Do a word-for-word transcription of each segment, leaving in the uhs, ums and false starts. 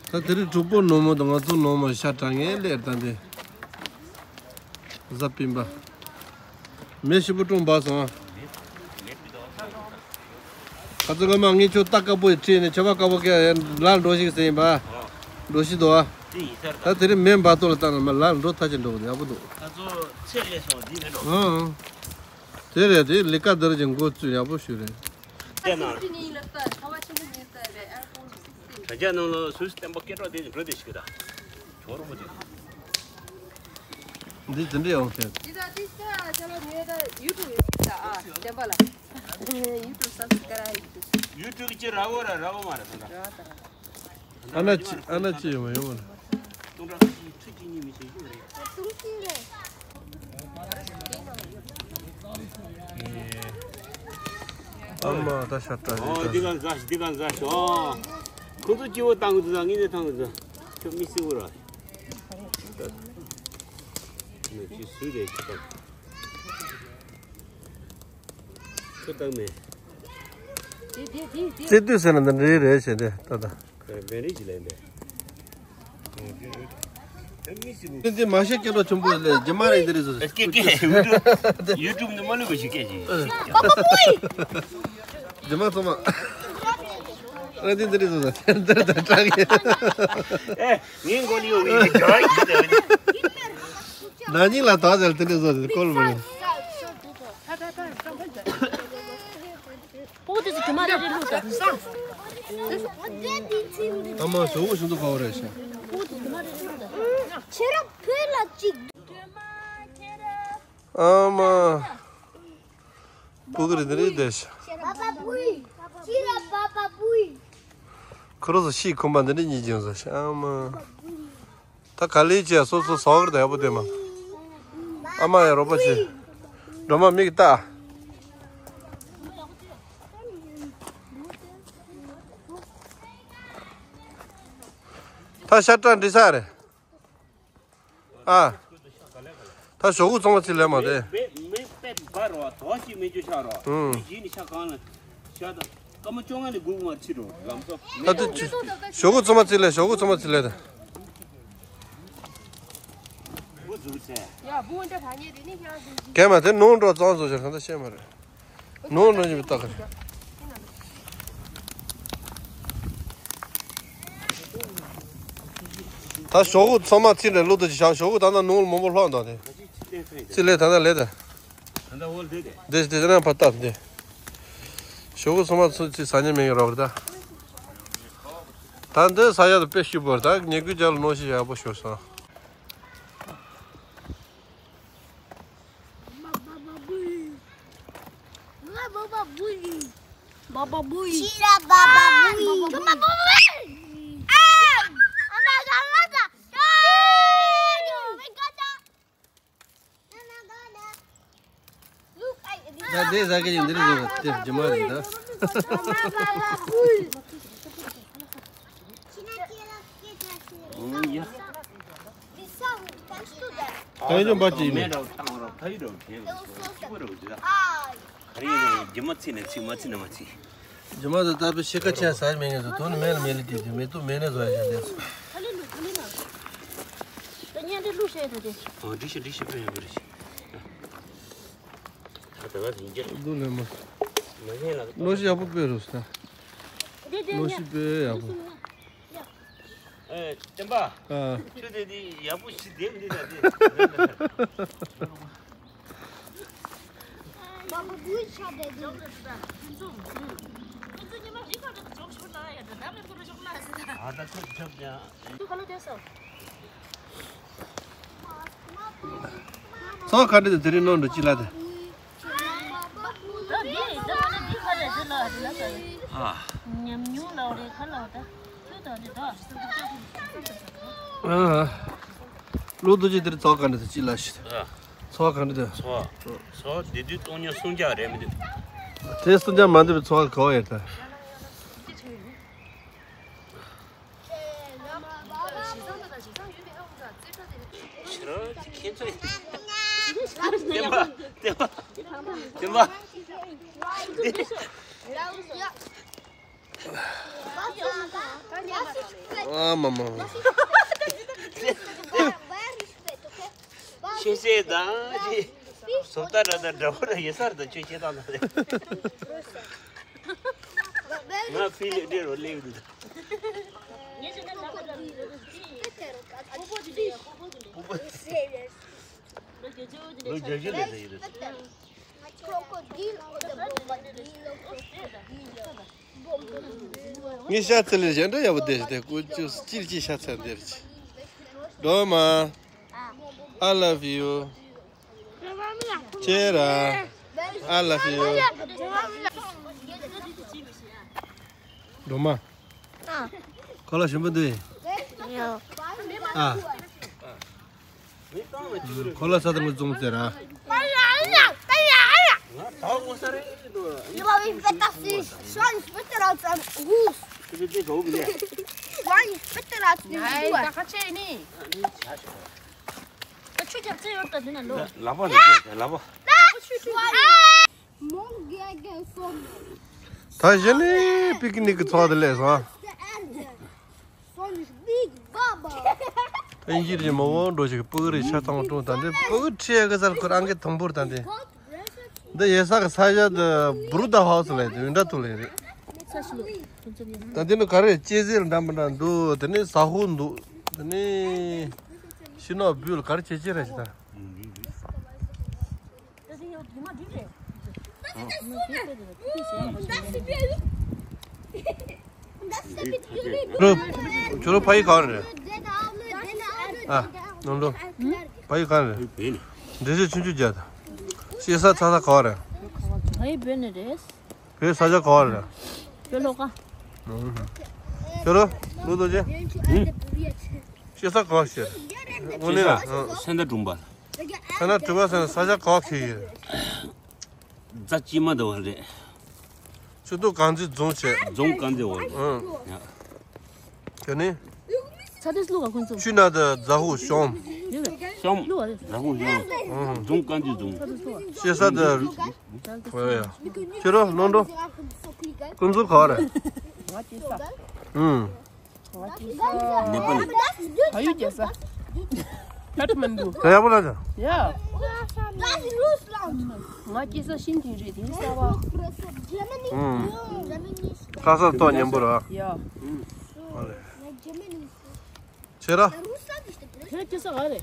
ད་དེ་རིང་གྲོགས་པོ་ནོར་མོ་དང་ང་ཚོ་ནོར་མོ་ཤ་དྲང་ངེས་ལེར་ད་འདི། གཟའ་སྤེན་པ། མེ་ཞིབ་པོ་ཀྲུང་འབག་སོང་ཨ། ཁ་ཚོ་ང་མ་ངས་ཁྱོད་རྟ་དཀར་པོ་ཁྲིད་ནས་ཆོས་པ་དཀར་པོ་སྐད་ལ་འགྲོ་ཞིག་ཟེར་ཡིན་པ། འགྲོ་ཞིག་འདུག་ཨ། ད་དེ་རིང་མེ་འབག་ཏོ་ལ་བཏང་ན་མ་ལ་འགྲོ་ཐག་ཆོད་འགྲོ་གི་ཡག་པོ་འདུག་ཁ་ཚོ་ཚེ་ལས་སོང་འདི་མེད་འགྲོ། ཨང་། དེ་རེད་དེ་ལི་ཀ་དར་གྱི་འགོ་བཙུགས་ཡག་པོ་ཞུ་རེད། དྲ་རྒྱ་ནང་ལ་སུད་སི་བསྟན་པ་སྐད་གྲགས་ལྡན་ཞིག་འགྲོ་བསྡད་ཞིག་གི་ད། ཇོ་རོ་མོ་དེ། འདི་དེ་འདྲ་ཡོང་ཐལ། འདི་ད་འདི་ད་ཅ་ལག་ཉོས་ད་ཡུ་ཊུབ་ཡོད་ད་ཨ་བསྟན་པ་ལ། ཡུ་ཊུབ་སབ་སི་ཀ་རའིབ། ཡུ་ཊུབ་ཅི་ར་བོ་ར་ར་བོ་མ་ར་ད་ད། ར་བ་ད་ར། ཨ་ན་ཅི་ཨ་ན་ཅི་ཡོང་ཡོང་མ་རེད། སྟོང་ཕྲག་ཁ་ཅིག་ཁྲི་གཅིག་གཉིས་མི་ཞིག་ཡོད་རེད། སྟོང་གཅིག་རེད། ཨ་མ་ད་ཤ་སྟག་ཨོ་འདི་ག་ཟ་ཤི་འདི་ག་ཟ་ཤི་ཨོ། ཁོ་ཚོ་སྐྱིད་པོ་བཏང་གི་འདུག་ད་ངས་ནས་ཐང་གི་འདུག་ཁྱོད་མི་སྲིད་པོ་ར། ཁྱོད་ཅི་སུས་རེད་ཁྱོད་བཏང་། ཁྱོད་བཏང་མེད། བརྩེ་དུས་ཟེར་ན་འདི་འདྲའི་རེད་ཞེས་ཏེ་ད་ལྟ། བན་རིགས་ཀྱི་ལས་འདས། དེ་དེ་མ་ཤེས་སྐད་གྲགས་ཆེན་པོ་ལས་རྗེས་མ་རེད་འདི་རེད་ཟེར། སྐད་སྐད་ཡུ་ཊུབ་ནི་མ་ལུས་པ་ཞིག་སྐད་ཅིག་རྗེས་མ་ཚང་མ། ཨ་འདི་འདི་རེད་ཟེར་འདི་རེད་ཟེར་དྲག་གི། ཨེ་ངའི་མགོ་ལ་ཡོད་པའི་ཇོ་ཡིན་ཟེར། ན་ནིང་ལ་དྭགས་ཟེར་དེ་འདྲ་བཟོ་དེ་ཀོལ་མ་རེད། པོ་དེ་ཚོ་དུ་མ་རེ་རེ་བླུགས་དང་། ཨ་མ་ཞོག་བུ་ཞུ་འདུག་ག་བ་རེད་ཤག་པོ་དེ་དུ་མ་རེ་རེ་བླུགས་དང་། ཁྱེད་རང་བོད་ལ་གཅིག་ཨ་མ། སྤུ་གུ་རེ་འདི་རེད་བསྡད་ཤག་པ་པ་བུའི། ཁྱེད་རང་པ་པ་བུའི། ཁོ་རང་ཚོ་ཤི་ཁོམ་པ་འདི་འདྲ་གཉིས་ཀྱང་བཟོ་ཤག་ཨ་མ། ད་ག་ལེ་ཅི་ཡ་སོ་སོ་ཟོག་རེ་ད་ཡག་པོ་བསྡད་མ། ཨ་མ་ཡ་རོགས་པ་བྱེད། སྒྲོལ་མ་མིག་ལྟ། ད་ཤ་སྟག་འདྲི་ས་རེད། ཨ། ད་ཞོག་ཁུག་ཚང་མ་ཚིག་ལས་མ་དེ། མེ་མེ་པད་འབར་བ་དོ་ཞིག་མེ་ཅོ་ཤ་རོ། ཧུམ། མེ་ཇི་ནི་ཤ་གང་ལ་ཤ་དང་སྐར་མ་བཅོ་ལྔ་ནས་དགུ་མ་ཕྱི་རོ་ལམ་སོ། ད་དེ་ཞོག་ཁུག་ཚང་མ་ཚིག་ལས་ཞོག་ཁུག་ཚང་མ་ཚིག་ལས་ད། བུ་འཛུགས་ཚེ། ཡ་བུ་འདྲ་ཐ་སྙད་དེ་ནི་ཤ་འཛུགས་ཀྱི། གན་མ་དེ་ནོར་འགྲོ་གཙང་བཟོ་ཤ་གང་ད་ཤེས་མ་རེད། ནོར་འགྲོ་ཉིན་པའི་རྟགས་རེད། ད་ཞོག་ཁུག་ཚང་མ་ཚིག་ནས་བླུག་ཏུ་ཅི་བཞག་ཞོག་ཁུག་ད་ལྟ་ནོར་མང་པོ་ལྷག་འདུག་དེ། ཚིག་ལས་ད་ལྟ་ལས་ད། ད་ལྟ་འོ་ལས་དེ། དེ་དེ་ནས་ཕར་བཏབ་དེ། ཞོག་ཁུག་ཚང་མ་ཚུར་ཚིག་ཟ་ཉན་མེད་ཀྱི་རོགས་རེད་ད། ད་འདི་ཟ་ཡག་ཏུ་དཔེ་ཞིབ་པོ་རེད་ད་ཉེ་སྐུལ་རྒྱག་ལ་གནོད་གཞི་ཡག་པོ་ཤོར་སོང་། Baba booey. Chira baba booey. Baba booey. Ah! Oh my God, what the? ཡ་དེ་ཟ་གི་ཡིན་འདི་རེད་ཟེར་བ་དེ་རྗེས་མ་རེད་ད། ད་ཡིན་ཅུང་པ་ཅིག་ཡིན་ནས། རྗེས་མ་དེ་ད་པའི་ཤེལ་ཁ་ཆེ་ཟ་མེད་ངེས་སོ་དོན་མེད་ལ་མེད་ལ་དེ་དེ་མེ་ཏོག་མེད་ནས་བཟོ་ཡ་ཡ་ལས་སོ། ད་བརྙན་འདི་བླུགས་བཤད་ད་དེ། ཨོ་འདྲི་ཤི་འདྲི་ཤི་ཕན་ཡོད་རེད། ད་ད་ལ་ཡིན་གྱི་རེད། སྡུག་ལས་མ། མ་ཤེས་ལ། གློག་ཤེས་ཡག་པོ་དཔེ་རུ་ས། འདི་འདི་གློག་ཤེས་དཔེ་ཡག་པོ། ཨེ་བསྟན་པ། ཨ། ཁྱོད་དེ་འདི་ཡག་པོ་ཞིག་བསྡད་མི་འདུག་ད་དེ། ཚོགས་ཁ་འདྲི་དེ་དེ་རིང་ནང་འགྲོ་ཅི་ལ་དེ། ཨ། ཨ། ལོ་དུ་ཅི་དེར་ཚོགས་ཁ་འདྲི་དེ་ཅི་ལ་ཤི། ཨ། ཚོགས་ག་འདྲ་འདུག་ཚོགས། ཚོགས་དེ་དུས་སྟོང་ཉིས་སུམ་བརྒྱ་རེད་མི་འདུག་དེ་སུམ་བརྒྱ་མ་འདུག་པའི་ཚོགས་ག་བ་ཡོད་ད། ཁྱེད་རང་ཁྱེད་ཚོ་ཡིན། བསྟན་པ་བསྟན་པ་བསྟན་པ། ཨ་ མ་མ་མ། ཆེ་ཆེ་དང་ཆེ། སོ་ད་ར་ད་འདྲ་བོ་ར་ཡེ་སར་ད་ཆོས་ཆེ་དང་ད་རེད། ང་ཕི་ལེ་འདྲེ་རོ་ལེ་འདུག་ལོ་བརྒྱད་ཅུ་ལས་ད་ཡིན་རེད། Crocodile or the crocodile, crocodile. ངས་ཤ་ཚ་ལེ་གཞན་འདྲ་ཡག་པོ་བསྡད་ཤག་དེ་ཀུ་ཅུ་ཅིར་ཅི་ཤ་ཚ་འདིར་ཅི། སྒྲོལ་མ། I love you. ཁྱེད་ར། I love you. སྒྲོལ་མ། ཁོ་ལ་ཞིམ་པོ་འདུག་ཨ། ཁོ་ལ་ས་དང་ངོ་ཙུམ་ཟེར་ཨ། ལག་པ་ནས་ལག་པ། ད་གཞི་ནས་པིག་ནིག་གི་ཚོགས་དེ་ལས་སོང་། ཨིན་ཇིར་གྱི་མི་དབང་འགྲོ་ཞིག་སྤུ་གུ་རེ་ཆ་ཚང་བ་ཀྲུང་ད་འདི་སྤུ་གུ་ཁྲིད་གི་སར་ཁུར་ཨང་ཀི་དང་པོར་ད་འདི། འདི་ཡེ་ས་གི་ས་ཆ་འདི་བུ་རུ་ད་ཧའོ་སི་ལས་འདི་འདྲ་ཐུག་ལས་རེད། ད་འདི་ནི་ག་རེ་ལྕེ་ཟེར་འདྲ་མི་འདྲ་འདུག་དེ་ནི་ཟ་ཧོ་འདུག་དེ་ནི་ཤི་ནོ་བུལ་ག་རེ་བྱེད་ཅེས་རེད་ཞིག་ད། ཁྱོད་རང་ཕ་ཡུལ་ག་རེ་རེད། ཨ། ནང་འགྲོ། ཕ་ཡུལ་ག་རེ་རེད། འདྲེ་ཤོད་ཆུང་ཆུང་རྒྱག་དང་། ཤེས་ས་ཚ་ས་ག་རེད། ཕ་ཡུལ་བོད་ནས་རེད། བོད་ས་ཆ་ག་རེད། བོད་ལྷོ་ཁ། ཁྱོད་རང་ལོ་ཏོ་ཅན། ཤེས་ས་ག་ཤེས། དངོས་གནས་ལ། སེང་ད་གྲོང་པ། སེང་ད་གྲོང་པ་ཟེར་ན་ས་ཆ་ག་ཁེ་ཡིན། རྫ་སྐྱིད་མ་འདི་བ་རེད། ཆུ་ཐོག་རྐང་རྩེད་རྫོང་བྱས། རྫོང་རྐང་རྩེད་བ་རེད། ཨང་། ཡ། དེ་ནི། ས་དེ་ལུག་ག་ཁོན་ཚོ། ཆུ་ནང་དུ་རྫ་ཧུ་ཤོམ། ཤོམ། ལུག་བ་རེད། རྫ་ཧུ་ཤོམ། ཨང་། རྫོང་རྐང་རྩེད་རྫོང་། ཤེས་ས་དེ། ཨོ་ཡ། ཁྱེད་རང་ནང་འགྲོ། ཁོན་ཚོ་ག་རེད། ང་སྐྱེས་ས། ཨང་། ནེ་པ་ལི། ཕ་ཡུལ་རྒྱལ་ས། ཁ་ཐ་མན་ཌུ། ད་ཡག་པོ་ལ་ད། ཡ། ང་སྐྱེས་ས་ཤིན་ཅིང་རེད་དེ་གསར་བ། ཨུམ། ཁ་ས་ཏོག་ཉན་པོ་ར། ཡ། ཨོ་ལེ། ཁྱེད་ར། ཁྱེད་སྐྱེས་ས་ག་རེད།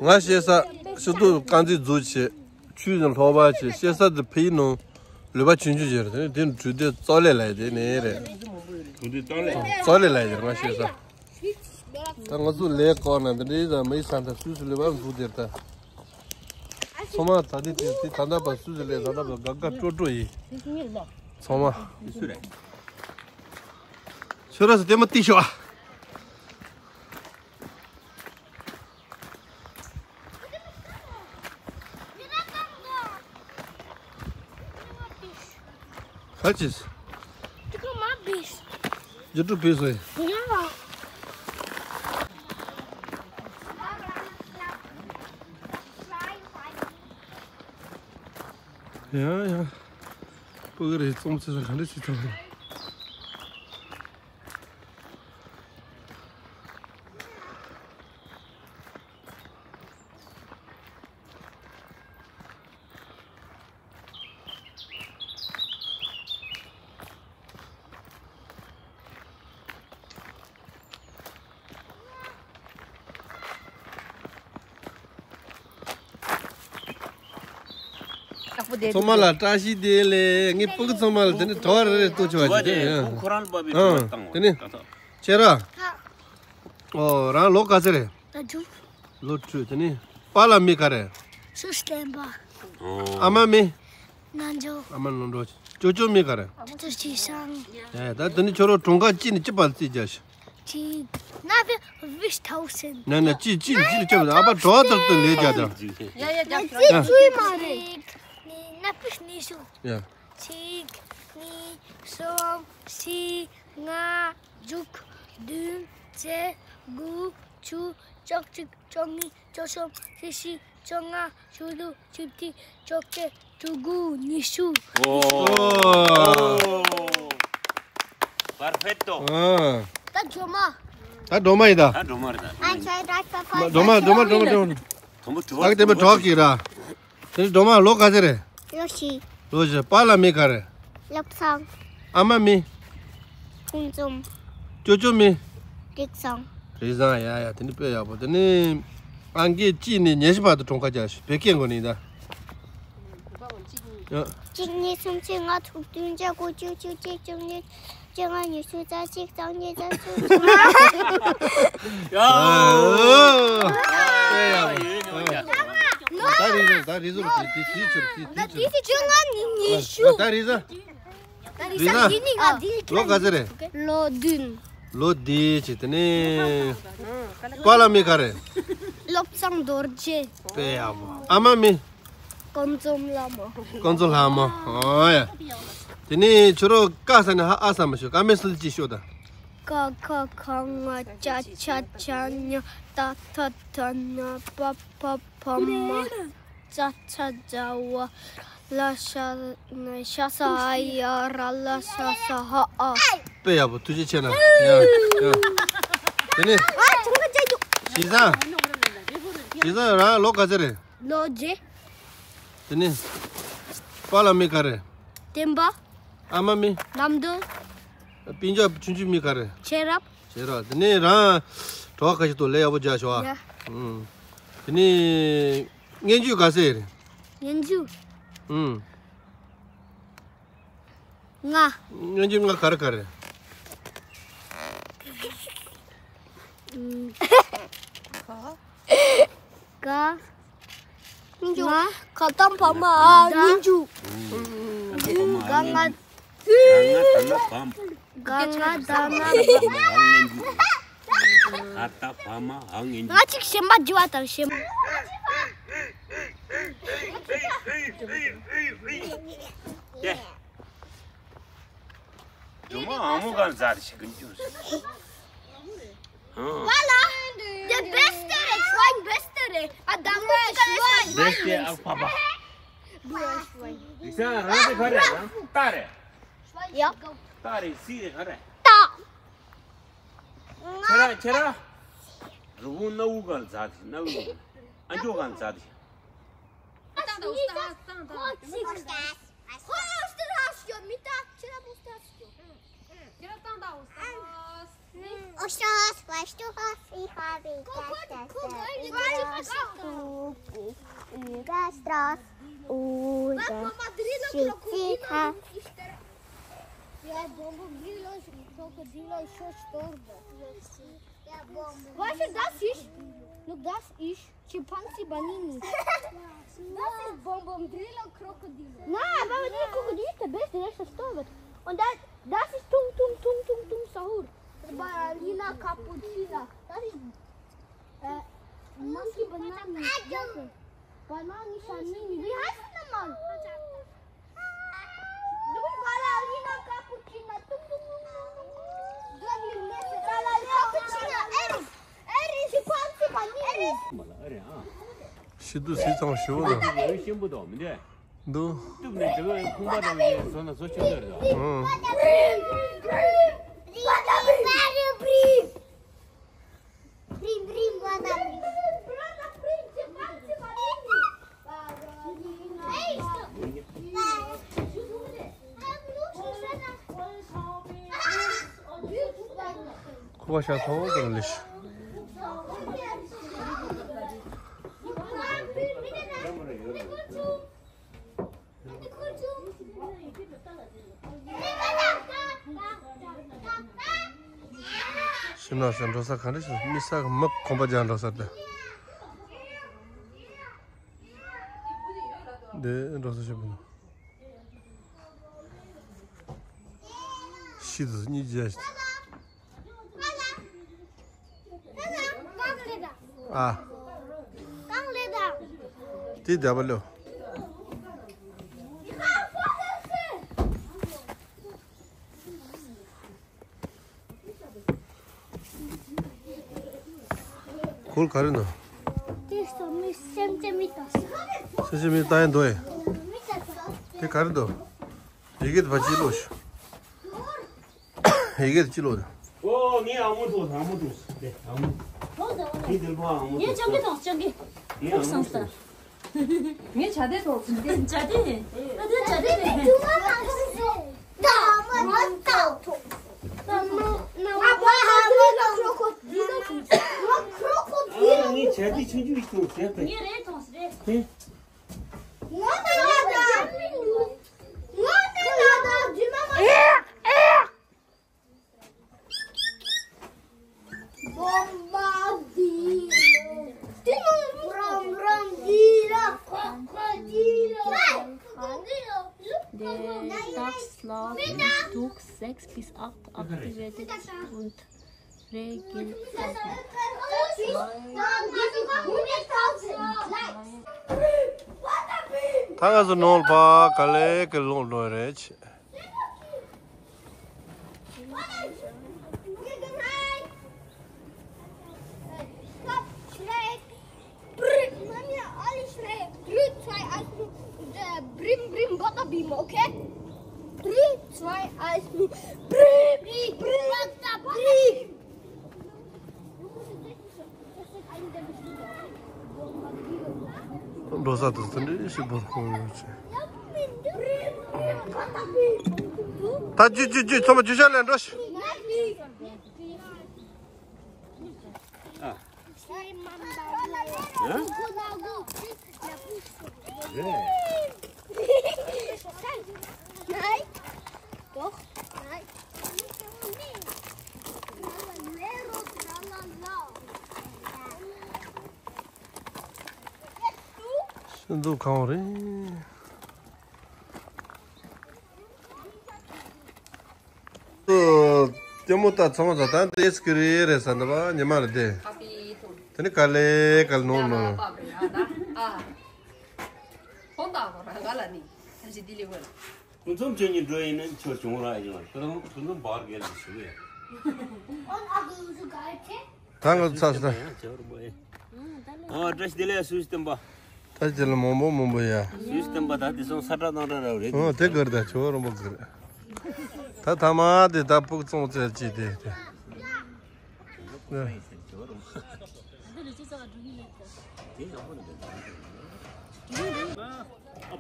ང་ཤེས་ས་ཤུ་ཏུ་རྐང་རྩེད་རྫོང་བྱས། ཆུ་ནང་ལྷོག་པ་བྱས། ཤེས་ས་དེ་ཕ་ཡུལ་ནང་ལུས་པ་ཆུང་ཆུང་བྱས་རེད། དེ་ནི་གྲུ་དེ་ཙོག་ལེ་ལ་དེ་ནས་རེད། གྲུ་དེ་ཙོག་ལེ། ཙོག་ལེ་ལ་དེ་ང་ཤེས་ས། ད་ང་ཚོ་ལས་བཀོག་ན་འདི་འདྲའི་ཙང་མི་ཡི་ས་མཐའ་སུས་སུ་ལུས་པ་འདུག་དེར་ད། ཚང་མ་ད་དེ་དེ་དེ་ད་ལྟ་བ་སུས་སུ་ལས་ད་ལྟ་བ་དགའ་དགའ་སྤྲོ་སྤྲོ་ཡིན། ཚང་མ། ཁྱོད་ར་སུ་ལྟད་མོ་ཏི་ཤོག་ཨ། ག་ཅིས། ཡུ་ཊུབ་བེད་སོང་། ཡ་ཡ། སྤུ་གུ་རེ་རྩོམ་ཚེ་ས་ག་འདྲ་ཞིག་ཐོབ། ཚང་མ་ལ་བཀྲ་ཤིས་བདེ་ལེགས། ངས་སྤུ་གུ་ཚང་མ་ལ་དེ་ནས་དྲི་བ་རེ་རེ་གཏོང་ཆོག་པ་ཞིག་དེ་ཡང་། ཁོ་རང་ལ་བབས་པའི་དྲི་བ་བཏང་བ་དེ་ནས་ད་ཐོག་ཁྱེད་ར། ཨོ་རང་ལོ་ག་ཚོད་རེད། ད་དྲུག་ལོ་དྲུག་དེ་ནི་པཱ་ལགས་མི་ག་རེ། སུ་བསྟན་པ། ཨ་མ་མི། ནང་འཇོག་ཨ་མ་ནང་འགྲོ། ཅོ་ཅོ་མི་ག་རེ། ཅོ་ཅོ་ཅི་ཤང་། ཨེ་ད་དེ་ནི་ཁྱོད་རང་གྲངས་ཀ་གཅིག་ནས་གཅིག་བར་རྩིས་རྒྱག་ཤིག་གཅིག་ན་བི་ཝིཤ་ཐའུ་སན། ན་ན་གཅིག་གཅིག་ནས་གཅིག་ལ་ཁྱབ་ཨ་ཕ་གྲོགས་ལྟར་དུ་ལས་རྒྱག་དང་། ཡ་ཡ་རྒྱག་ཆོག་གཅིག་ཚུལ་མ་རེད། ན་བི་ཤ་ནི་ཤུ། ཡ། གཅིག་གཉིས། གསུམ། བཞི། ལྔ། དྲུག་བདུན། བརྒྱད། དགུ། བཅུ། བཅུ་གཅིག་བཅུ་གཉིས། བཅུ་གསུམ། བཅུ་བཞི། བཅོ་ལྔ། བཅུ་དྲུག་བཅོ་བརྒྱད། བཅུ་དགུ། ཉི་ཤུ། ཨོ། Perfecto. ཨ། ད་སྒྲོལ་མ། ད་སྒྲོལ་མ་ཡིན་ད། ད་སྒྲོལ་མ་རེད་ད། ཨ་ཆོས་ར་ཆ་ཕ། སྒྲོལ་མ་སྒྲོལ་མ་སྒྲོལ་མ་སྒྲོལ་མ། དུམ་བུ་དྲུག་ཨ་ཀི་དེ་མ་གྲོགས་ཀྱི་ར། དེ་ནི་སྒྲོལ་མ་ལོ་ག་ཚོད་རེད། ལོ་བཞི། ལོ་བཞི། པཱ་ལགས་མིང་ག་རེད། བློ་བཟང་། ཨ་མ་མིང་། ཁུངས་འཛོམས། ཅོ་ཅོ་མིང་། རིག་བཟང་། རིག་བཟང་། ཡ་ཡ། དེ་ནི་དཔེ་ཡག་པོ། དེ་ནི་ཨང་ཀི་གཅིག་ནས་ཉི་ཤུ་བར་དུ་གྲངས་ཀ་རྒྱག་ཤོག་བོད་སྐད་ངོ་ནས་ད། ཡ། གཅིག་གཉིས་གསུམ་བཞི་ལྔ་དྲུག་བདུན་བརྒྱད་དགུ་བཅུ་བཅུ་གཅིག་བཅུ་གཉིས་བཅོ་ལྔ་ཉི་ཤུ་རྩ་གཅིག་རྩ་གཉིས་རྩ་གསུམ་རྩ་ལྔ། ཡ། ཨོ། དཔེ་ཡག་པོ། ད་རིག་རིག་ད་རིག་ཟུར་དེ་དེ་དེ་ཆུར་དེ་དེ་ཆུར། བཅོ་ལྔ་ནས་ཉི་ཤུ། ད་རིག་ཟ། རིག་ཟ། ལོ་ག་ཚོད་རེད། ལོ་བདུན། ལོ་བདུན་བྱས། དེ་ནས་པཱ་ལགས་མིང་ག་རེད། བློ་བཟང་རྡོ་རྗེ། དཔེ་ཡག་པོ། ཨ་མ་མིང་། ཀུན་འཛོམས་ལྷ་མོ། ཀུན་འཛོམས་ལྷ་མོ། ཨོ་ཡ། དེ་ནས་ཁྱོད་རང་ཀ་ས་ནས་ཧ་ཨ་ས་མ་ཤོད། ཀ་མད་སི་ལབ་ཅིག་ཤོད་ད། ཀ་ཁ་ག་ང་ཅ་ཆ་ཇ་ཉ་ཏ་ཐ་ད་ན་པ་ཕ་བ་མ། ཙ་ཚ་ཛ་ཝ་ལ་ཤ་ཤ་ས་ཨ་ཡ་ར་ལ་ས་ས་ཧ་ཨ། དཔེ་ཡག་པོ། ཐུགས་རྗེ་ཆེ་གནང་། ཡ་ཡ། དེ་ནས། ཨ་ཆུང་ཀ་ཅ་ཅུ། ཞེ་སང་། ཞེ་སང་རང་ལོ་ག་ཚོད་རེད། ལོ་བརྒྱད། དེ་ནས། པཱ་ལགས་མིང་ག་རེད། བསྟན་པ། ཨ་མ་མིང་། ལམ་སྟོན། སྤུན་ཀྱག་ཆུང་ཆུང་མིང་ག་རེད། ཆེ་རབ། ཆེ་རབ། དེ་ནས་རང་གྲོགས་ཁ་ཤས་དང་ལས་ཡག་པོ་རྒྱག་ཤོག་ཨ། ཡ། ཨུམ། དེ་ནས་སྙན་བརྒྱུད་ག་ཚོད་རེད། སྙན་བརྒྱུད། ཨུམ། ལྔ། སྙན་བརྒྱུད་ལྔ་ག་རེ་ག་རེ། ཨུམ། ག། ང་། ཁ་ཏམ་བ་མ་ཨ་སྙན་བརྒྱུད། ག་ང་། ག་ང་ད་ན་བམ། ག་ང་ད་ན་བམ། ཁ་ཏ་བ་མ་ཨ་སྙན་བརྒྱུད། ང་ཅིག་ཞེན་པ་རྒྱུ་བ་དང་ཞེན་པ། ཏེ། སྒྲོལ་མ་ཨ་མོ་གང་ཟ་རེ་ཞིག་གི་འཇུ། ཨང་། The best རེད། ཤ་བན་best རེད། ཨ་དམ་པོ་ཅིག་ག་རེད། ཤ་བན་best རེད། ཨ་ཕ་པ། རིག་ས་རང་དེ་ག་རེད། རང་རྟ་རེད། ཡ། རྟ་རེད། སི་རེད། ག་རེད། རྟ། ཁྱེད་རང་ཁྱེད་རང་། རུ་བོ་སྣ་བུག་གང་ཟ་དེ་སྣ་བུག་གང་། ཨ་མཆོག་གང་ཟ་དེ། Ostras, weißt du, was ich habe gestern über Straße und Schützika. Ja, Bombo, wie los, Krokodil ist schon gestorben. Weißt du, das ist, nur das ist Chimpanzee Banini. Das ist Bombom Drilo Krokodil. Nein, aber nicht Krokodil ist der beste, der ist gestorben. Und das, das ist Tung Tung Tung Tung Tung Sahur. Ballerina Cappuccina. Das ist, äh, Monkey Banana. Banani Shanini. Wie heißt das nochmal? ཤི་དུས་སི་ཚང་ཞི་བོ་དང་། འདུག། ཁུ་བ་ཤ་ཐོག་ཏུ་ལིཤ། ཤི་ན་ས་འགྲོ་ས་ག་འདྲ་ཞིག་མི་ས་མི་ཁོམ་པ་རྒྱག་འགྲོ་ས་དེ། འདི་འགྲོ་ས་ཞིག་བུ་ན། ཤི་དུས་གཉིས་རྒྱག་ཞིག་ཨ། དེ་བདེ་བ་ལོ། ཁོལ་ག་རེ་འདུག། དེ་སོ་མི་སེམས་ཅན་མི་ལྟ། སེམས་ཅན་མི་ལྟ་ཡང་འདུག་ཨེ། མི་ལྟ་ས། དེ་ག་རེ་འདུག། ཡི་གེ་དེ་ཕ་ཅི་ལོ་ཞུ། ཡི་གེ་ཅི་ལོ། ཨོ་ངས་ཨ་མོ་ཐོག་ཨ་མོ་ཐོག་དེ་ཨ་མོ། ཐོག་ཟེར་བ་ངས་དེ་ལ་ཕ་ཨ་མོ་ངས་ཐོག་སྤྱང་ཀི་ཐོག་སྤྱང་ཀི། ངས་ཨ་མོ་ཐོག་ངས་བྱ་དེ་ཐོག་ཟེར་ཏེ། བྱ་དེ། ཨ་དེ་བྱ་དེ་རེད། ཨ་ངས་བྱ་དེ་ཆུང་ཆུང་ཞིག་ཐོག་ཟེར་ཏེ། ངས་རེད་ཐོག་ཟེར་ཏེ། ངོ་ཏེ་ལ་ད། ངོ་ཏེ་ལ་ད་རྫུན་མ་མ། Bombardino. Brom brom dilo, crocodilo. Crocodilo. Der Dachs lag im Zug sechs bis acht aktivierte und regelmäßig. ད་ང་ཚོ་ནོར་བ་ག་ལེ་ག་ལོང་འགྲོ་རེད། Brim, brim, bada bim, okay? Drei, zwei, eins, brim, brim, bada bim. འགྲོ་ས་དང་ཚན་རིག་ཞིག་བོར་ཁོང་ཡོད་ཆེ། ད་ཅི་ཅི་ཅི་ཚང་མ་ཅི་ཤ་ལེན་འགྲོ་ཤི། ཨ། ཨ། རེད། ཤིན་ཏུ་གང་རེད། ཨོ། ལྟད་མོ་ལྟ་ཚང་མ་ད་ད་དེ་སྐྱིད་རེད་རེད་ཟེར་འདི་བ་ཉི་མ་ལ་བསྡད། དེ་ནི་ག་ལེ་ག་ལེ་ནོར་ནོར། ཧོན་ད་གོ་ར་ག་ལ་ནི་ད་ཅི་དི་ལི་གོ་ལ། ཁོང་ཚོ་ཆོས་ཉིད་འགྲོ་ཡིན་ན་ཆོས་བྱུང་ར་ཡོང་ཁོ་ཚོ་ཁོང་ཚོ་འབར་གལ་ཞུ་ཡ། ད་ང་ཚོ་ཚ་ས། ཨ་བཀྲ་ཤིས་བདེ་ལེགས་སུ་བསྟན་པ། ད་ཅི་ལ་མང་པོ་མང་པོ་ཡ། སུ་བསྟན་པ་ད་དེ་སོང་ས་བཀྲ་ནང་བཀྲ་ར་རེད། ཨོ་དེ་གར་ད་ཆོ་རོང་པོ་གར། ད་ཐ་མ་དེ་ད་ཕུག་ཙོང་ཙེ་ཅི་དེ་དེ།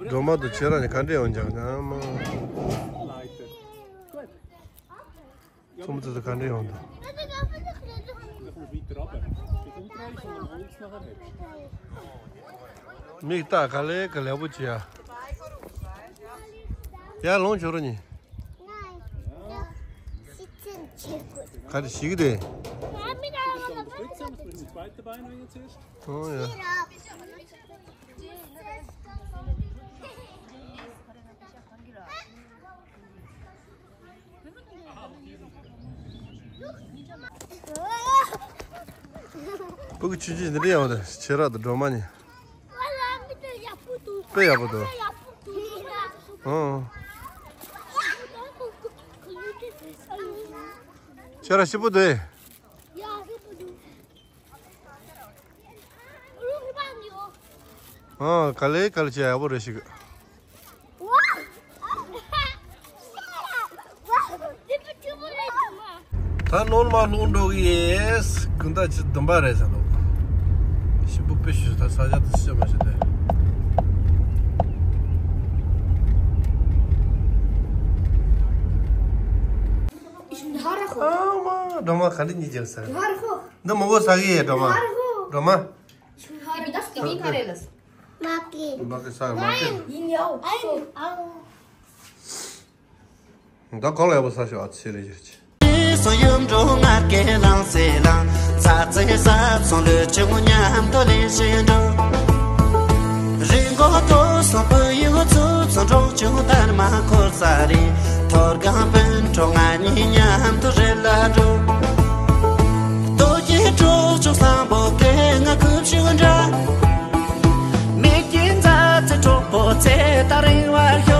སྒྲོལ་མ་དང་ཁྱེད་རང་ནི་ག་འདྲས་ཡོང་ཀྱང་ན་མ། ཚོམ་ཙེ་ཙེ་ག་འདྲས་ཡོང་འདུག་མིག་ལྟ་ག་ལེ་ག་ལེ་པོ་བྱེད་ཡ། ཡ་ལོང་བྱོས་རོགས་ནི། ག་རེ་ཞིག་རེད། ཨོ་ཡ། ཕྲུ་གུ་ཆུང་ཆུང་འདི་འདྲ་ཡག་པོ་འདུག་ཁྱེད་རང་དང་སྒྲོལ་མ་གཉིས། དཔེ་ཡག་པོ་འདུག་ཨང་། ཁྱེད་རང་སྐྱིད་པོ་འདུག་ཨང་། ག་ལེ་ག་ལེ་བྱས་ཡག་པོ་རེད་ཤག་ད་ནོར་མ་ལོག་འགྲོ་གི་ཡེས་ཀུན་ད་ཅི་བདུན་པ་རེད་ཟེར་ལོ། ཞིམ་པོ་དཔེ་ཞུ་ད་ས་ཆ་དུ་ཤེས་མ་ཤེས་ཏེ། ཨ་མ་སྒྲོལ་མ་ག་འདྲ་གཉིས་ཀྱང་ཟེར། འདི་མོ་གོ་ས་གི་ཡེ་སྒྲོལ་མ། སྒྲོལ་མ། མ་ཀི། མ་ཀི་ས་མ་ཀི། ད་གོ་ལ་ཡག་པོ་ས་ཞོག་ཨ་ཚེ་རེ་ཡོད་ཅི། སོ་ཡུམ་འགྲོ་ངར་སྐད་ལངས་སེ་ལངས། ཚ་ཚེ་ས་ཚོང་ལུས་ཆུང་མཉམ་དུ་ལེན་བཞིན་འགྲོ། རི་མགོ་མཐོ་སོང་བུ་ཡུག་ཚུ་ཚོ་འབྲོག་ཆུང་དར་མ་འཁོར་ས་རེད། ཐོར་སྒང་སྤུན་གྲོགས་ང་གཉིས་མཉམ་དུ་རི་ལ་འགྲོ། རྡོ་རྗེ་གྲོགས་མཆོག་བཟང་པོ་སྐད་ང་ཁུབ་ཤུགས་འདྲ། མིག་གི་མཛའ་བརྩེ་གྲོགས་པོ་ཚེ་ད་རིང་བར་